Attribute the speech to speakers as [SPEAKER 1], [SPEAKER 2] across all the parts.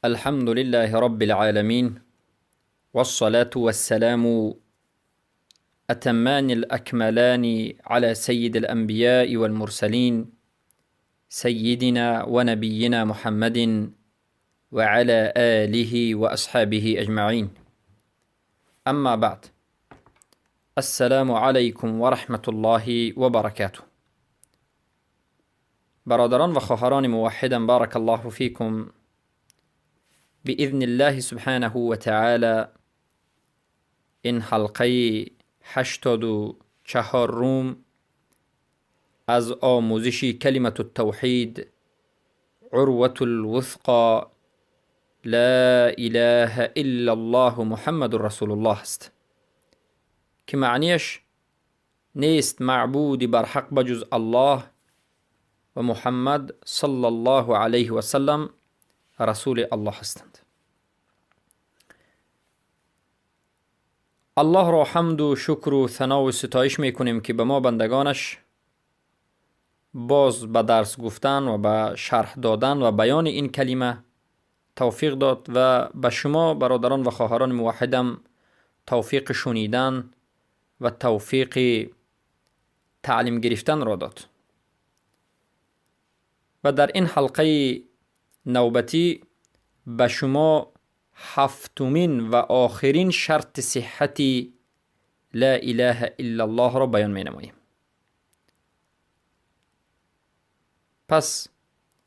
[SPEAKER 1] الحمد لله رب العالمين، والصلاة والسلام أتمان الأكملان على سيد الأنبياء والمرسلين، سيدنا ونبينا محمد وعلى آله وأصحابه أجمعين. أما بعد، السلام عليكم ورحمة الله وبركاته. برادران و خواهران موحدم، بارك الله فيكم، بإذن الله سبحانه وتعالى این حلقه 84 از آموزش کلمة التوحید، عروة الوثقى، لا إله إلا الله محمد رسول الله است که معنیش نیست معبودی بر حق بجز الله و محمد صلی الله علیه و سلم رسول الله هستند. الله را حمد و شکر و ثنا و ستایش میکنیم که به ما بندگانش باز به درس گفتن و به شرح دادن و بیان این کلمه توفیق داد و به شما برادران و خواهران موحدم توفیق شنیدن و توفیق تعلیم گرفتن را داد. و در این حلقه نوبتی به شما هفتمین و آخرین شرط صحت لا اله الا الله را بیان می نماییم. پس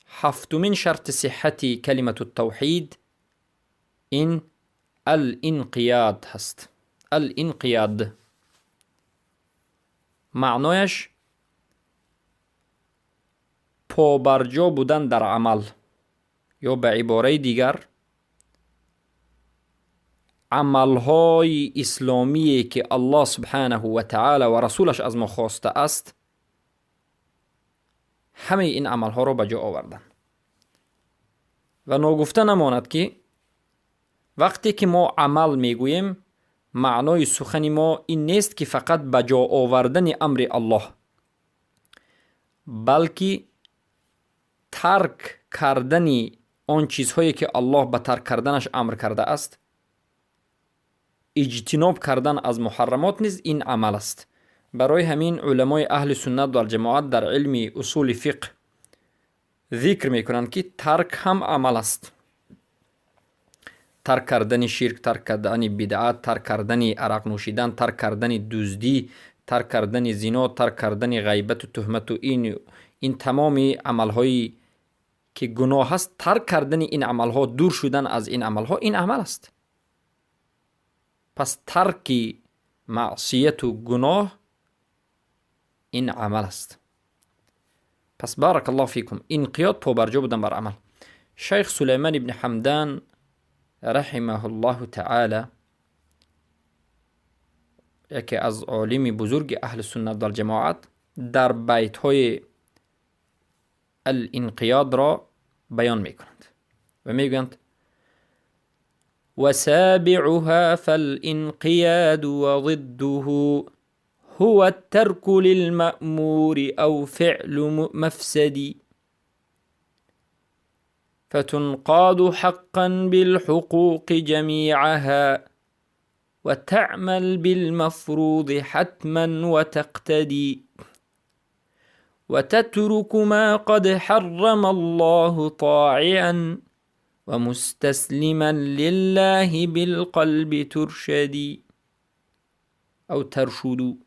[SPEAKER 1] هفتمین شرط صحت کلمة التوحید این الانقیاد هست. الانقیاد معنایش پابرجا بودن در عمل، یا به عباره دیگر عملهای اسلامی که الله سبحانه و تعالی و رسولش از ما خواسته است، همه این عملها را به جا آوردن. و ناگفته نماند که وقتی که ما عمل میگوییم، معنای سخن ما این نیست که فقط به جا آوردن امر الله، بلکه ترک کردن آن چیزهایی که الله به ترک کردنش امر کرده است، اجتناب کردن از محرمات نیز این عمل است. برای همین علمای اهل سنت و الجماعت در علم اصول فقه ذکر میکنند که ترک هم عمل است. ترک کردن شرک، ترک کردن بدعت، ترک کردن عرق نوشیدن، ترک کردن دزدی، ترک کردن زنا، ترک کردن غیبت و تهمت و این تمام عملهایی که گناه است، ترک کردن این عملها، دور شدن از این عملها، این عمل است. پس ترک معصیت و گناه این عمل است. پس بارک الله فیکم، انقیاد پابرجا بودن بر عمل. شیخ سلیمان ابن حمدان رحمه الله تعالی، یکی از عالم بزرگ اهل سنت و الجماعت، در بیت های الانقیاد را بیان میکنند و میگویند: وسابعها فالانقياد وضده هو الترك للمأمور أو فعل مفسد، فتنقاد حقا بالحقوق جميعها وتعمل بالمفروض حتما وتقتدي، وتترك ما قد حرم الله طاععا ومستسلما لله بالقلب ترشدي أو ترشد.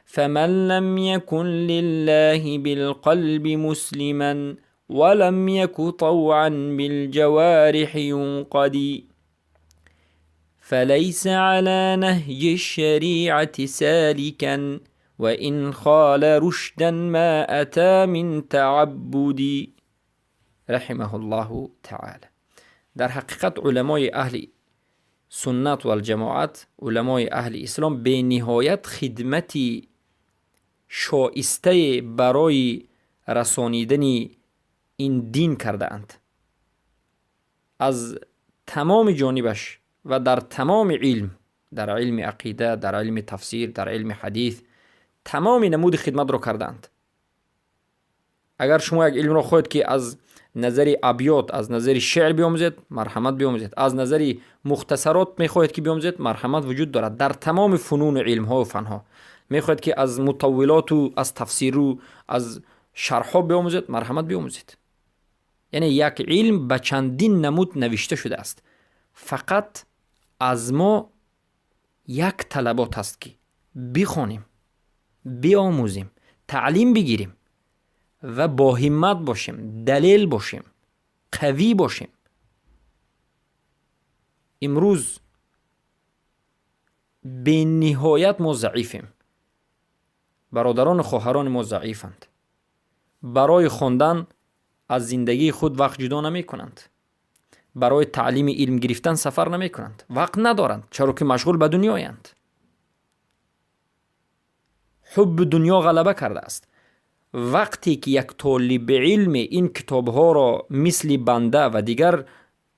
[SPEAKER 1] فمن لم يكن لله بالقلب مسلما ولم يك طوعا بالجوارح ينقدي، فليس على نهج الشريعة سالكا وإن خال رشدا ما أتى من تعبد. رحمه الله تعالى. در حقیقت علمای اهل سنت و الجماعت، علمای اهل اسلام به نهایت خدمت شایسته برای رسانیدن این دین کرده اند، از تمام جانبش و در تمام علم، در علم عقیده، در علم تفسیر، در علم حدیث، تمام نمود خدمت را کردند. اگر شما یک علم را خواهید که از назари абёт, аз назари шеър биомӯзед, марҳамат биомӯзед. Аз назари мухтасарот мехоҳед ки биомӯзед, марҳамат вуҷуд дорад дар тамоми фунуну илмҳову фанҳо. Мехоҳед ки аз мутаввилоту аз тафсиру аз шарҳҳо биомӯзед, марҳамат биомӯзед. Яъне як илм ба чандин намуд навишта шудааст. Фақат аз мо як талабот аст, ки бихонем, биомӯзем, таълим бигирем ва бо ҳиммат бошем, далел бошем, қавӣ бошем. Имрӯз бениҳоят мо заифем, бародарону хоҳарони мо заифанд, барои хондан аз зиндагии худ вақт ҷудо намекунанд, барои таълими илм гирифтан сафар намекунанд, вақт надоранд, чаро ки машғул ба дунёянд. Ҳубби дунё ғалаба кардааст. Вақте ки як толиби илме ин китобҳоро мисли банда ва дигар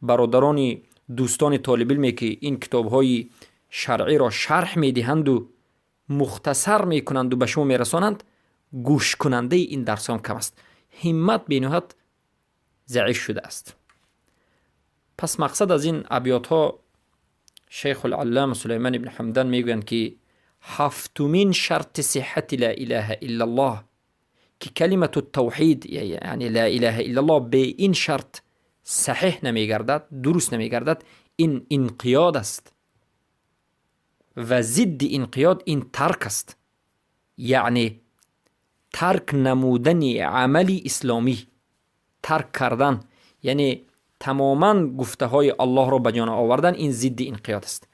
[SPEAKER 1] бародарони дӯстони толибилме ки ин китобҳои шаръиро шарҳ медиҳанду мухтасар мекунанду ба шумо мерасонанд, гӯшкунандаи ин дарсҳо кам аст. Ҳиммат бениҳоят заиф шудааст. Пас мақсад аз ин абётҳо Шайхулаллама Сулайман ибни Ҳамдан мегӯянд, ки ҳафтумин шарти сиҳҳати ла илаҳа иллаллоҳ, ки калимату тавҳид, яъне ла илаҳа иллаллоҳ, бе ин шарт саҳиҳ намегардад, дуруст намегардад, ин инқиёд аст ва зидди инқиёд ин тарк аст, яъне тарк намудани амали исломӣ, тарк кардан, яъне тамоман гуфтаҳои Аллоҳро ба ҷон овардан, ин зидди инқиёд аст.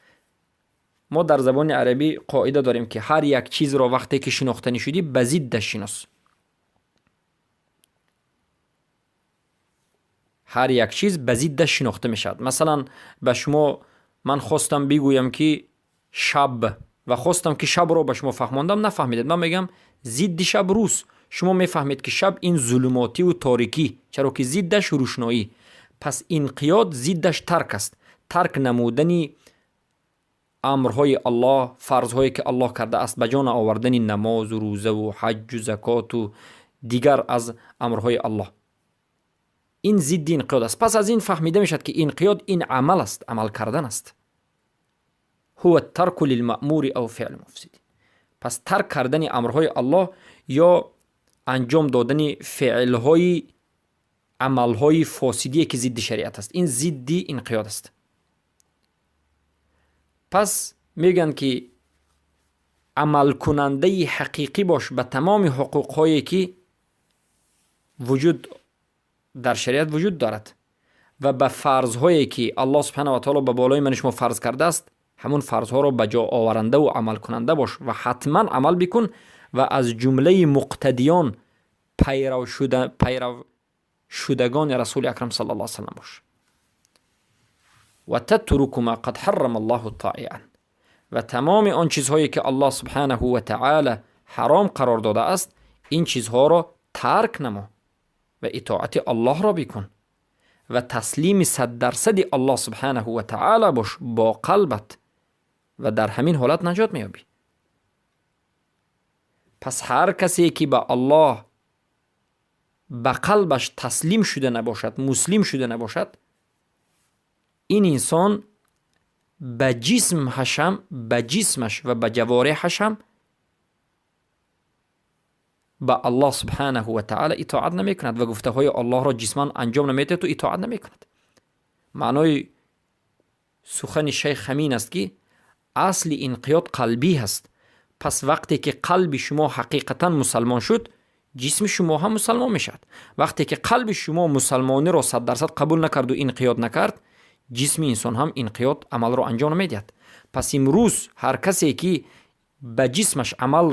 [SPEAKER 1] Мо дар забони арабӣ қоида дорем, ки ҳар як чизро вақте ки шинохтанӣ шудӣ, ба зиддаш шинос. Ҳар як чиз ба зиддаш шинохта мешавад. Масалан, ба шумо ман хостам бигӯям, ки шаб, ва хостам ки шабро ба шумо фаҳмондам, нафаҳмидед. Ман мегӯям зидди шаб рӯз. Шумо мефаҳмед, ки шаб ин зулумотиву торикӣ, чаро ки зиддаш рӯшноӣ. Пас инқиёд зиддаш тарк аст. Тарк намудани амрҳои Аллоҳ, фарзҳое ки Аллоҳ кардааст, ба ҷон овардани намозу рӯзаву ҳаҷҷу закоту дигар аз амрҳои Аллоҳ. Ин зидди инқиёд аст. Пас аз ин фаҳмида мешавад, ки инқиёд ин амал аст, амал кардан аст. Ҳува тарку лилмаъмури ав феълу муфсид. Пас тарк кардани амрҳои Аллоҳ ё анҷом додани феълҳои амалҳои фосидие, ки зидди шариат аст, ин зидди инқиёд аст. Пас мегӯянд, ки амалкунандаи ҳақиқӣ бош ба тамоми ҳуқуқҳое, ки вуҷуд дар шариат вуҷуд дорад ва ба фарзҳое, ки Аллоҳ субҳанаҳу ва таоло ба болои мани шумо фарз кардааст, ҳамун фарзҳоро ба ҷо оварандаву амалкунанда бош ва ҳатман амал бикун ва аз ҷумлаи муқтадиён, пайрав шудагони Расули Акрам саллаллоҳу алайҳи васаллам бош. Ва татруку ма қад ҳаррама Аллоҳу тоиан, ва тамоми он чизҳое, ки Аллоҳ субҳанаҳу ва таъала ҳаром қарор додааст, ин чизҳоро тарк намо ва итоати Аллоҳро бикун ва таслими 100 дарсади Аллоҳ субҳанаҳу ва таъала бош бо қалбат ва дар ҳамин ҳолат наҷот меёбӣ. Пас ҳар касе ки ба Аллоҳ ба қалбаш таслим шуда набошад, муслим шуда набошад, ин инсон ба ҷисмҳашам, ба ҷисмаш ва ба ҷавореҳашам ба Аллоҳ субҳанаҳу ва таъала итоат намекунад ва гуфтаҳои Аллоҳро ҷисман анҷом намедиҳаду итоат намекунад. Маънои сухани шайх ҳамин аст, ки асли инқиёд қалбӣ ҳаст. Пас вақте ки қалби шумо ҳақиқатан мусалмон шуд, ҷисми шумо ҳам мусалмон мешавад. Вақте ки қалби шумо мусалмониро 100 дарсад қабул накарду инқиёд накард, ҷисми инсон ҳам инқиёд амалро анҷом намедиҳад. Пас имрӯз ҳар касе ки ба ҷисмаш амал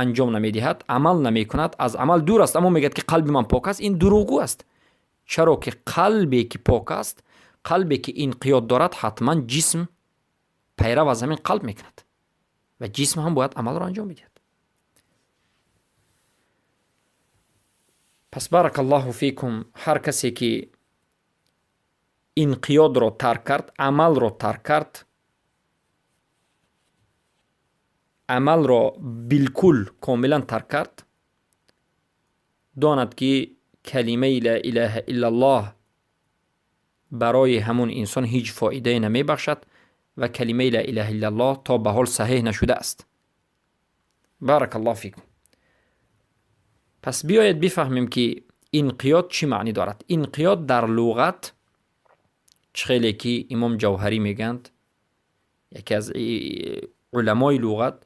[SPEAKER 1] анҷом намедиҳад, амал намекунад, аз амал дур аст, аммо мегӯяд, ки қалби ман пок аст, ин дурӯғгӯ аст, чаро ки қалбе ки пок аст, қалбе ки инқиёд дорад, ҳатман ҷисм пайрав аз ҳамин қалб мекунад ва ҷисм ҳам бояд амалро анҷом бидиҳад. Пас барака Аллоҳу фикум, ҳар касе ки инқиёдро тарк кард, амалро тарк кард, амалро билкул комилан тарк кард, донад, ки کلمه لا اله الا الله برای همون انسان هیچ فایده نمیبخشد و کلمه لا اله الا الله تا به حال صحیح نشده است. بارک الله فیکم. پس بیایید بفهمیم که انقیاد چی معنی دارد. انقیاد در لغت چخیلی که امام جوهری میگند، یکی از علمای لغت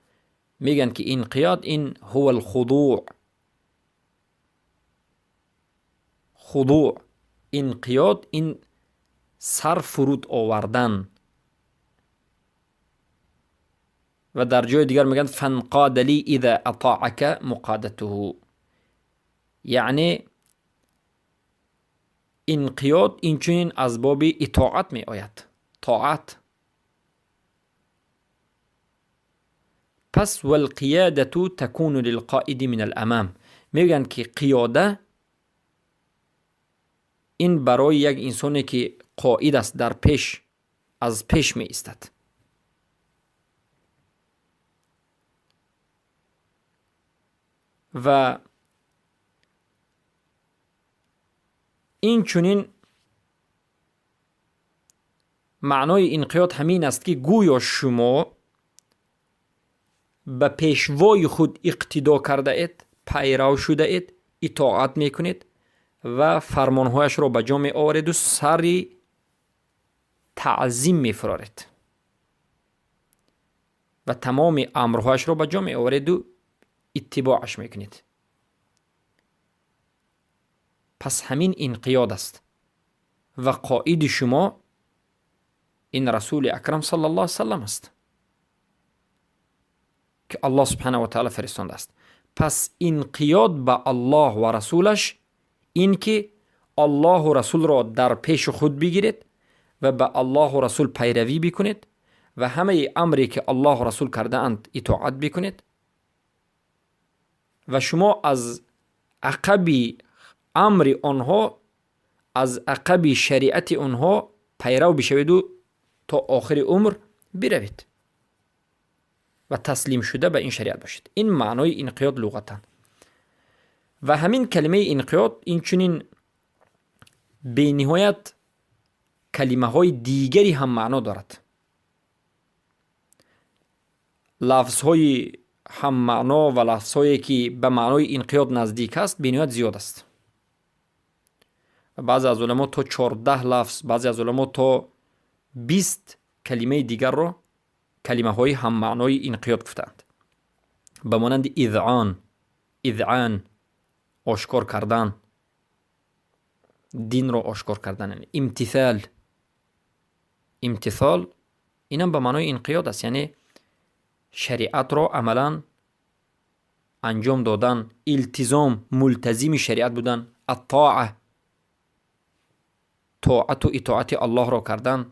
[SPEAKER 1] میگن که انقیاد این هو الخضوع. خضوع، انقیاد این سر فرود آوردن. و در جای دیگر میگن فانقاد لی اذا اطاعک مقادته، یعنی انقیاد اینچنین از باب اطاعت می آید، طاعت. پس والقیادة تكون للقائد من الامام، میگن که قیاده این برای یک انسانی که قائد است در پیش، از پیش می ایستد. و این چنین معنای انقیاد همین است که گویا شما به پیشوای خود اقتدا کرده اید، پیرو شده اید، اطاعت میکنید و فرمانهایش را به جا می آورید و سر تعظیم می فرارید و تمام امرهایش را به جا می آورید و اتباعش میکنید. پس همین انقیاد است و قائد شما این رسول اکرم صلی الله علیه وسلم است که الله سبحانه و تعالی فرستانده است. پس انقیاد به الله و رسولش این که الله و رسول را در پیش خود بگیرید و به الله و رسول پیروی بکنید و همه امری که الله و رسول کرده اند اطاعت بکنید و شما از عقب امر آنها، از عقب شریعت آنها پیرو بشوید و تا آخر عمر بروید و تسلیم شده به این شریعت باشید. این معنای انقیاد لغتا. و همین کلمه انقیاد این چنین به نهایت کلمه های دیگری هم معنا دارد. لفظ های هم معنا و لفظ هایی که به معنای انقیاد نزدیک است به نهایت زیاد است. بعضی از علما تا 14 لفظ، بعضی از علما تا 20 کلمه دیگر را کلمه های هم معنای انقیاد گفتند. به مانند اذعان، اذعان آشکار کردن، دین را آشکار کردن، امتثال، امتثال اینم به معنای انقیاد است، یعنی شریعت را عملا انجام دادن، التزام، ملتزم شریعت بودن، الطاعه، طاعت و اطاعت الله را کردن،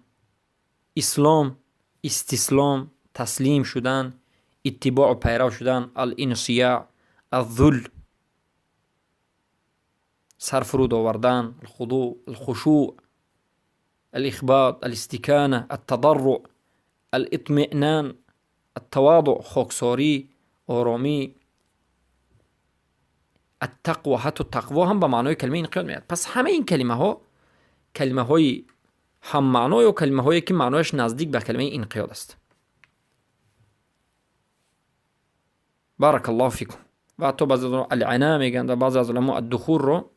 [SPEAKER 1] اسلام، استسلام، تسلیم شدن، اتباع و پیرو شدن، الانصیاع، الذل، سرفرود آوردن، الخضوع، الخشوع، الاخبات، الاستکانه، التضرع، الاطمئنان، التواضع، خاکساری، آرامی، التقوی. حتی تقوا هم به معنای کلمه انقیاد میاد. پس همه این کلمه ها کلمه های هم معنا یا کلمه هایی که معنایش نزدیک به کلمه انقیاد است. بارک الله فیکم. و حتی بعضی از العنا میگن و بعضی از علما الدخول رو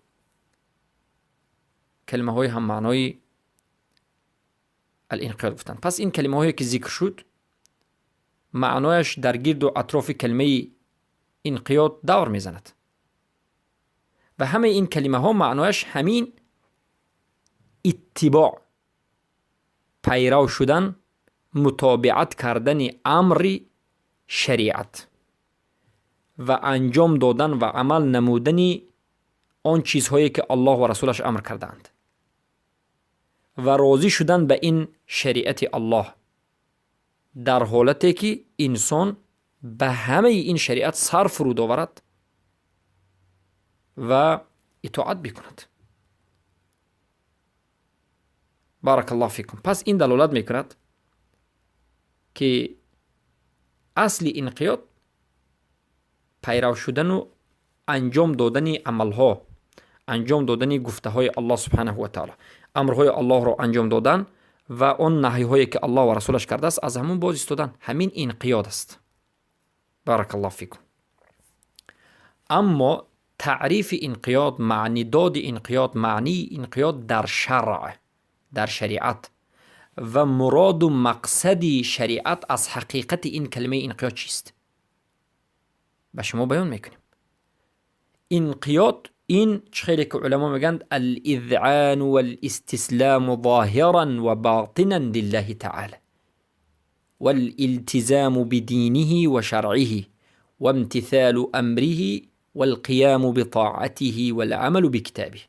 [SPEAKER 1] کلمه های هم معنای الانقیاد گفتن. پس این کلمه هایی که ذکر شد معنایش در گرد و اطراف کلمه انقیاد دور میزند و همه این کلمه ها معنایش همین اتباع، پیرو شدن، متابعت کردن امر شریعت و انجام دادن و عمل نمودن آن چیزهایی که الله و رسولش امر کردند و راضی شدن به این شریعت الله در حالتی که انسان به همه این شریعت سر فرود آورد و اطاعت بکند. بارک الله فیکم. پس این دلالت میکند که اصل انقیاد پیرو شدن و انجام دادن عملها، Анҷом додани гуфтаҳои Аллоҳ субҳанаҳу ва таъоло, амрҳои Аллоҳро анҷом додан ва он наҳйҳое, ки Аллоҳ ва расулаш кардааст, аз ҳамон боз истодан, ҳамин инқиёд аст. Баракаллоҳу фикум. Аммо таърифи инқиёд, маънидоди инқиёд, маънии инқиёд дар шаръ, дар шариат ва муроду мақсади шариат аз ҳақиқати ин калимаи инқиёд чист, ба шумо баён мекунем. Инқиёд ин чӣ хеле ки уламо мегӯянд: الإذعان والاستسلام ظاهرا وباطنا لله تعالى والالتزام بدينه وشرعه وامتثال أمره والقيام بطاعته والعمل بكتابه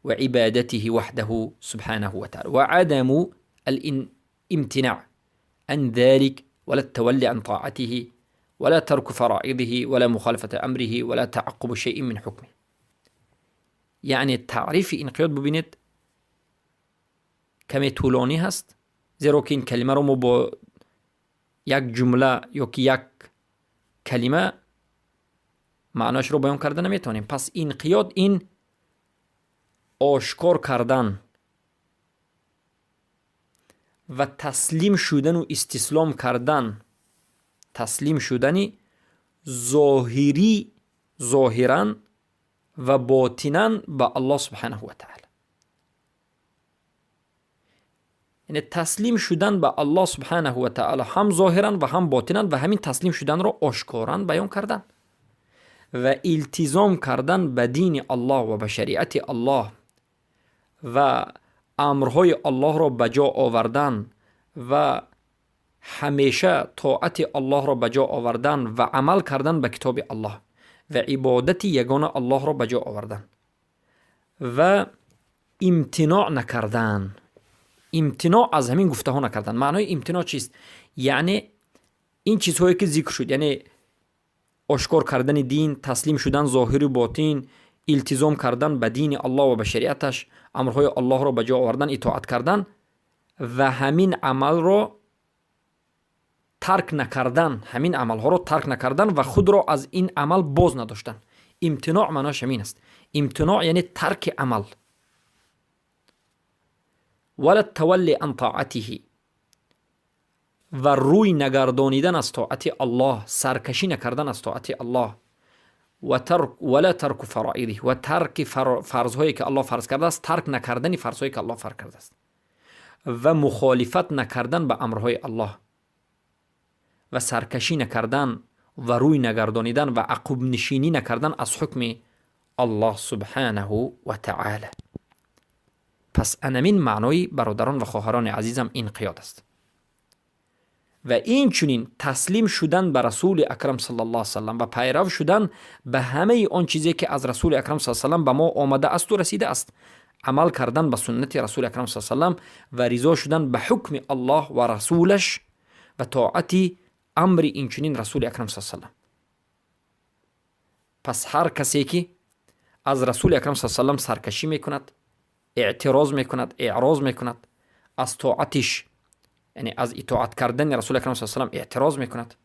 [SPEAKER 1] وعبادته وحده سبحانه وتعالى وعدم الامتناع عن ذلك ولا التولي عن طاعته ولا ترك فرائضه ولا مخالفة أمره ولا تعقب شيء من حكمه. Яъне таърифи инқиёд, бубинед, каме тӯлонӣ ҳаст, зеро ки ин калимаро мо бо як ҷумла ё ки як калима маънояшро баён карда наметавонем. Пас инқиёд ин ошкор кардан ва таслим шудану истислом кардан, таслим шудани зоҳирӣ, зоҳиран ва ботинан ба Аллоҳ субҳанаҳу ва таъала, яъне таслим шудан ба Аллоҳ субҳанаҳу ва таъала ҳам зоҳиран ва ҳам ботинан ва ҳамин таслим шуданро ошкоран баён кардан ва илтизом кардан ба дини Аллоҳ ва ба шариати Аллоҳ ва амрҳои Аллоҳро ба ҷо овардан ва ҳамеша тоати Аллоҳро ба ҷо овардан ва амал кардан ба китоби Аллоҳ ва ибодати ягона Аллоҳро ба ҷо овардан ва имтиноъ накардан, имтиноъ аз ҳамин гуфтаҳо накардан. Маънои имтиноъ чист? Яъне ин чизҳое, ки зикр шуд, яъне ошкор кардани дин, таслим шудан зоҳиру ботин, илтизом кардан ба дини Аллоҳ ва ба шариаташ, амрҳои Аллоҳро ба ҷо овардан, итоат кардан ва ҳамин амалро тарк накардан, ҳамин амалҳоро тарк накардан ва худро аз ин амал боз надоштан. Имтиноъ маъноаш ҳамин аст. Имтиноъ яъне тарки амал. ولا التولي عن طاعته ва рӯй нагардонидан аз тоати Аллоҳ, саркашӣ накардан аз тоати Аллоҳ, ولا ترك فرائضه ва тарки фарзҳое, ки Аллоҳ фарз кардааст, тарк накардани фарзҳое, ки Аллоҳ фарз кардааст, ва мухолифат накардан ба амрҳои Аллоҳ ва саркашӣ накардан ва рӯй нагардонидан ва ақубнишинӣ накардан аз ҳукми Аллоҳ субҳанаҳу ва таъала. Пас анамин маънои, бародарон ва хоҳарони азизам, инқиёд аст. Ва инчунин таслим шудан ба Расули Акрам саллаллоҳу салам ва пайрав шудан ба ҳамаи он чизе, ки аз Расули Акрам са салам ба мо омада асту расида аст, амал кардан ба суннати Расули Акрам са салам ва ризо шудан ба ҳукми Аллоҳ ва расулаш ва тоати амри инчунин Расули Акрам са салам. Пас ҳар касе, ки аз Расули Акрам са салам саркашӣ мекунад, эътироз мекунад, эъроз мекунад аз тоатиш, яъне аз итоат кардани Расули Акрам са салам эътироз мекунад,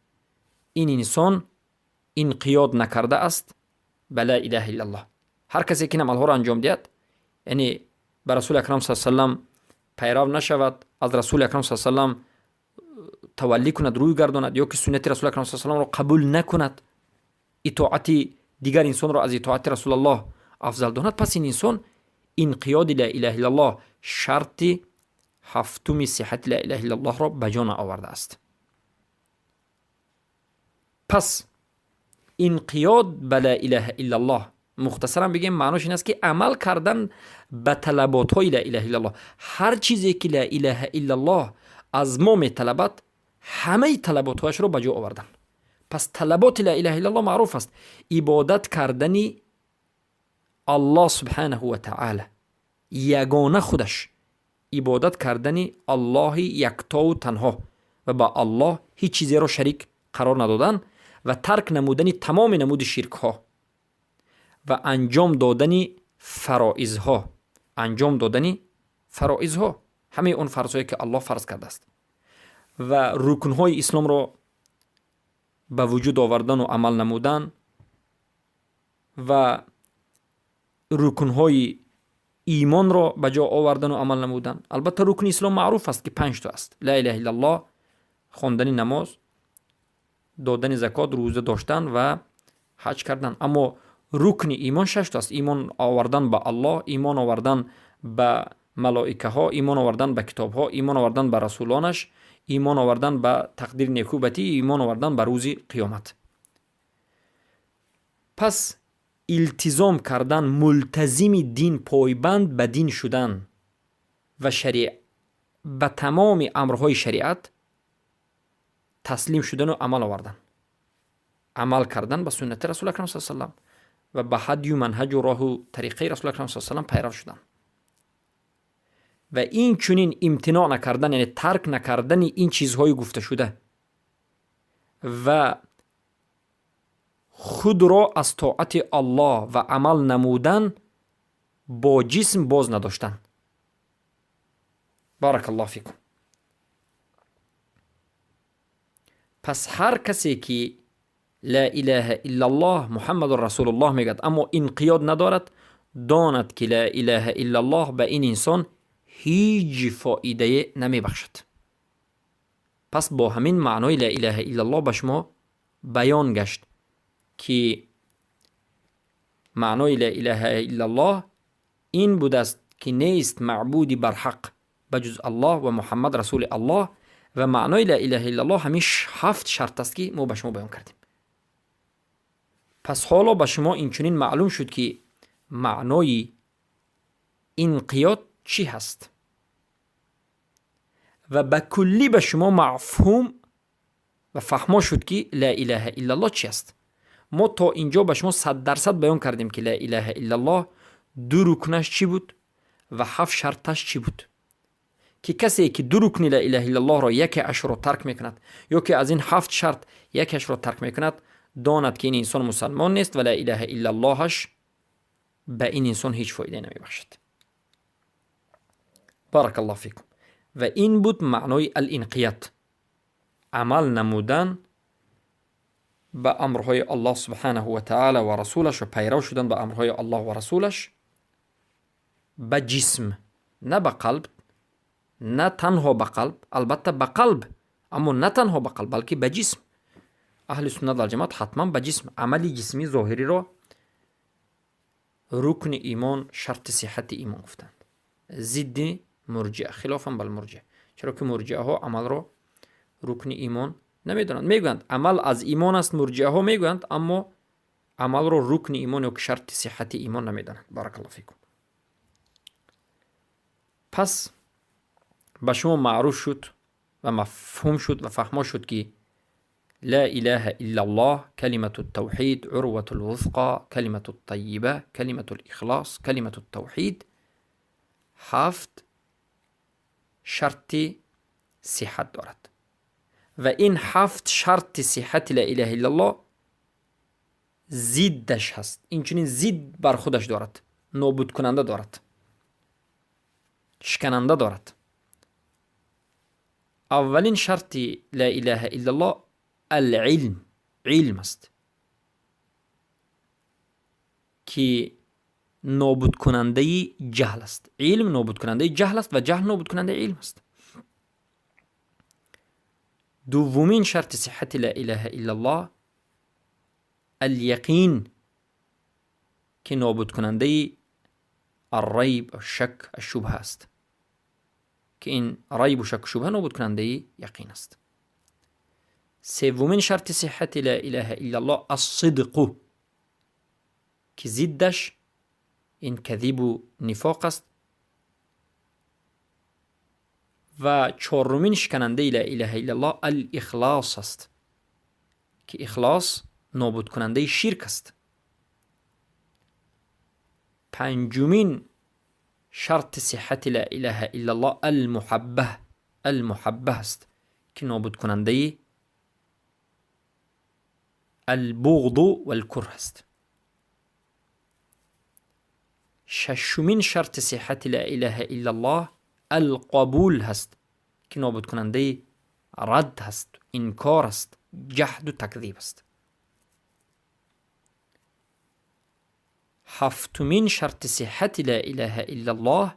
[SPEAKER 1] ин инсон инқиёд накарда аст ба ла илаҳа иллаллоҳ. Ҳар касе, ки ин амалҳоро анҷом диҳад, яъне ба Расули Акрам са салам пайрав нашавад, аз Расули Акрам са салам таваллӣ кунад, рӯй гардонад ё ки суннати Расули Акрам са саламро қабул накунад, итоати дигар инсонро аз итоати Расулаллоҳ афзал донад, пас ин инсон инқиёди ла илаҳа иллаллоҳ, шарти ҳафтуми сиҳати ла илаҳа иллаллоҳро ба ҷо наовардааст. Пас инқиёд ба ла илаҳа иллаллоҳ, мухтасаран бигем, маънош ин аст, ки амал кардан ба талаботҳои ла илаҳа иллаллоҳ. Ҳар чизе, ки ла илаҳа иллаллоҳ аз мо металабад, ҳамаи талаботҳояшро ба ҷо овардан. Пас талаботи ла илаҳа иллаллоҳ маъруф аст: ибодат кардани Аллоҳ субҳанаҳу ва таъала, ягона худаш ибодат кардани Аллоҳи яктову танҳо ва ба Аллоҳ ҳеҷ чизеро шарик қарор надодан ва тарк намудани тамоми намуди ширкҳо ва анҷом додани фароизҳо, анҷом додани фароизҳо, ҳамаи он фарзҳое, ки Аллоҳ фарз кардааст, ва рукнҳои исломро ба вуҷуд овардану амал намудан ва Рукнҳои имонро ба ҷо овардану амал намудан. Албатта, рукни ислом маъруф аст, ки панҷто аст: ла илаҳа иллаллоҳ, хондани намоз, додани закот, рӯза доштан ва ҳаҷ кардан. Аммо рукни имон шашто аст: имон овардан ба Аллоҳ, имон овардан ба малоикаҳо, имон овардан ба китобҳо, имон овардан ба расулонаш, имон овардан ба тақдири неку бадӣ, имон овардан ба рӯзи қиёмат. Пас илтизом кардан, мултазими дин, пойбанд ба дин шудан ва ба тамоми амрҳои шариат таслим шудану амал овардан, амал кардан ба суннати Расули акрам са салам ва ба ҳадю манҳаҷу роҳу тариқаи Расули акрам са салам пайрав шудан ва ин чунин имтиноъ накардан, яъне тарк накардани ин чизҳои гуфташуда ва худро аз тоати Аллоҳ ва амал намудан бо ҷисм боз надоштан. Баракаллоҳу фикум. Пас ҳар касе ки ла илаҳа иллаллоҳ Муҳаммадун расулуллоҳ мегӯяд, аммо инқиёд надорад, донад, ки ла илаҳа иллаллоҳ ба ин инсон ҳеҷ фоидае намебахшад. Пас бо ҳамин маънои ла илаҳа иллаллоҳ ба шумо баён гашт, ки маънои ла илаҳа иллаллоҳ ин будааст, ки нест маъбуди барҳақ ба ҷуз Аллоҳ ва Муҳаммад расули Аллоҳ. Ва маънои ла илаҳа иллаллоҳ ҳамин ҳафт шарт аст, ки мо ба шумо баён кардем. Пас ҳоло ба шумо инчунин маълум шуд, ки маънои инқиёд чӣ ҳаст ва ба куллӣ ба шумо мафҳум ва фаҳмо шуд, ки ла илаҳа иллаллоҳ чи аст. Мо то инҷо ба шумо 100% баён кардем, ки ла илаҳа иллаллоҳ ду рукнаш чӣ буд ва ҳафт шарташ чӣ буд, ки касе ки ду рукни ла илаҳа иллаллоҳро якеашро тарк мекунад ё ки аз ин ҳафт шарт якеашро тарк мекунад, донад, ки ин инсон мусалмон нест ва ла илаҳа иллаллоҳаш ба ин инсон ҳеҷ фоидае намебахшад. Баракаллоҳу фикум. Ва ин буд маънои алинқиёд, амал намудан ба амрҳои Аллоҳ субҳанаҳу ва таала ва расулаш ва пайрав шудан ба амрҳои Аллоҳ ва расулаш ба ҷисм, на ба қалб, на танҳо ба қалб, албатта ба қалб, аммо на танҳо ба қалб, балки ба ҷисм. Аҳли суннат валҷамоат ҳатман ба ҷисм, амали ҷисмӣ зоҳириро рукни имон, шарти сиҳати имон гуфтанд, зидди мурҷиа, хилофан балмурҷиа, чаро ки мурҷиаҳо амалро рукни имон намедонанд. Мегӯянд, амал аз имон аст, мурҷиаҳо мегӯянд, аммо амалро рукни имон ё шарти сиҳати имон намедонанд. Баракаллоҳу фикум. Пас ба шумо маъруф шуд ва мафҳум шуд ва фаҳмо шуд, ки ла илаҳа иллаллоҳ калимату тавҳид, урвату лвусқа, калимату тайиба, калимату лихлос, калимату тавҳид ҳафт шарти сиҳат дорад ва ин ҳафт шарти сиҳати ла илаҳа иллаллоҳ зиддаш ҳаст, инчунин зид бар худаш дорад, нобудкунанда дорад, шикананда дорад. Аввалин шарти ла илаҳа иллаллоҳ алилм, илм аст, ки нобудкунандаи ҷаҳл аст. Илм нобудкунандаи ҷаҳл аст ва ҷаҳл нобудкунандаи илм аст. Дуввумин шарти сиҳати ла илаҳа иллаллоҳ аляқин, ки нобудкунандаи аррайб, шак, ашшубҳа аст, ки ин райбу шаку шубҳа нобудкунандаи яқин аст. Севумин шарти сиҳати ла илаҳа иллаллоҳ ассидқу, ки зиддаш ин кадибу нифоқ аст. Ва чорумин шиканандаи ла илаҳа иллаллоҳ алихлос аст, ки ихлос нобудкунандаи ширк аст. Панҷумин шарти сиҳати ла илаҳа иллаллоҳ алмуҳабба, алмуҳабба аст, ки нобудкунандаи албуғду валкурҳ аст. Шашумин шарти сиҳати ла илаҳа иллаллоҳ алқабул ҳаст, ки нобудкунандаи рад ҳаст, инкор аст, ҷаҳду такзиб аст. Ҳафтумин шарти сиҳҳати ла илаҳа иллаллоҳ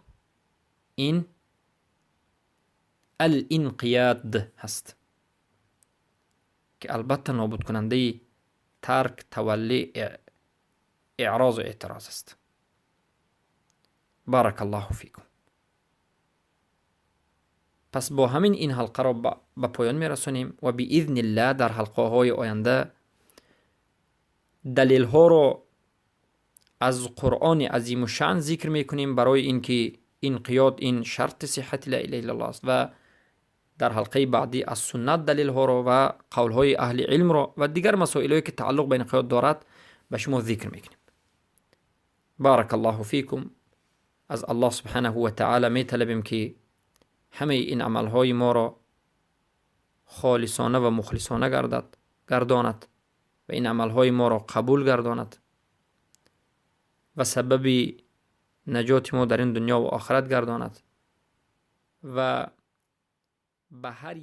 [SPEAKER 1] ин алинқияд ҳаст, ки албатта нобудкунандаи тарк, таваллӣ, эърозу эътироз аст. بارك الله فيكم. Пас бо ҳамин ин ҳалқаро ба поён мерасонем ва بإذن الله дар ҳалқаҳои оянда далелҳоро аз Қуръони азимушшаън зикр мекунем, барои ин ки инқиёд ин шарти сиҳҳати ла илаҳа иллаллоҳ аст, ва дар ҳалқаи баъдӣ аз суннат далелҳоро ва қавлҳои аҳли илмро ва дигар масоилое ки тааллуқ ба инқиёд дорад, ба шумо зикр мекунем. بارك الله فيكم. Аз Аллоҳ سبحانه وتعالى металабем, ки ҳамаи ин амалҳои моро холисона ва мухлисона гардонад ва ин амалҳои моро қабул гардонад ва сабаби наҷоти мо дар ин дунё ва охират гардонад ва ба ҳар